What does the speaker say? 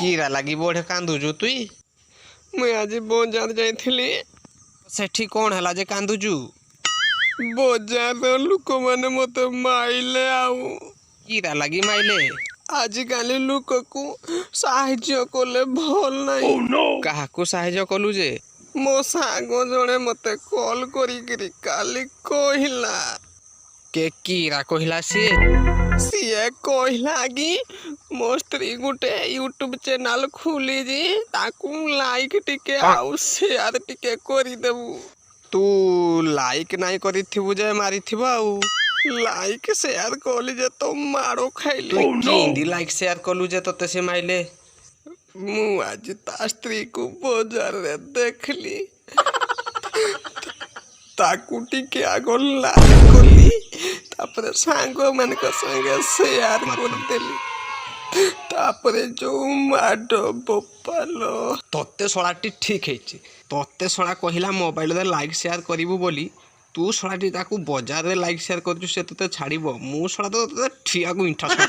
କିରା ଲାଗି ବଢେ କାନ୍ଦୁଛୁ ତୁଇ? ମୁଇଁ ଆଜି ବଜାର ଯାଇଥିଲି। ସେଠି କଣ ହେଲା ଯେ କାନ୍ଦୁଛୁ? ବଜାରର ଲୋକମାନେ ମତେ ମାଇଲେ ଆଉ। କିରା ଲାଗି ମାଇଲେ? ଆଜିକାଲି ଲୋକକୁ ସାହାଯ୍ୟ କଲେ ଭଲ ନାହିଁ। କାହାକୁ ସାହାଯ୍ୟ କଲୁ ଯେ? ମୋ ସାଙ୍ଗ ଜଣେ ମତେ କଲ୍ କରିକିରି କାଲି କହିଲା। କେ କିରା କହିଲା ସିଏ? ସିଏ କହିଲା କି ମୋ ସ୍ତ୍ରୀ ଗୋଟେ ୟୁଟ୍ୟୁବ ଚ୍ୟାନେଲ ଖୋଲିଛି, ତାକୁ ଲାଇକ୍ ଟିକେ ଆଉ ସେୟାର ଟିକେ କରିଦେବୁ। ତୁ ଲାଇକ୍ ନାଇଁ କରିଥିବୁ ଯେ ମାରିଥିବ ଆଉ। ଲାଇକ୍ ସେୟାର କଲି ଯେ ତ ମାଡ଼ ଖାଇଲି। ତୁ କେମିତି ଲାଇକ୍ ସେୟାର କଲୁ ଯେ ତତେ ସେ ମାଇଲେ? ମୁଁ ଆଜି ତା ସ୍ତ୍ରୀକୁ ବଜାରରେ ଦେଖିଲି, ତାକୁ ଟିକେ ଆଗ ଲାଇକ୍ କଲି, ତାପରେ ସାଙ୍ଗମାନଙ୍କ ସାଙ୍ଗେ ସେୟାର କରିଦେଲି, ତାପରେ ଯୋଉ ମାଡ଼ ବୋପାଲ। ତତେ ଶଳାଟି ଠିକ୍ ହେଇଛି। ତତେ ଶଳା କହିଲା ମୋବାଇଲରେ ଲାଇକ୍ ସେୟାର କରିବୁ ବୋଲି, ତୁ ଶଳାଟି ତାକୁ ବଜାରରେ ଲାଇକ୍ ସେୟାର କରୁଛୁ, ସେ ତତେ ଛାଡ଼ିବ? ମୁଁ ଶଳା ତ ତତେ ଠିଆକୁ ଇଣ୍ଠା ଶଳା।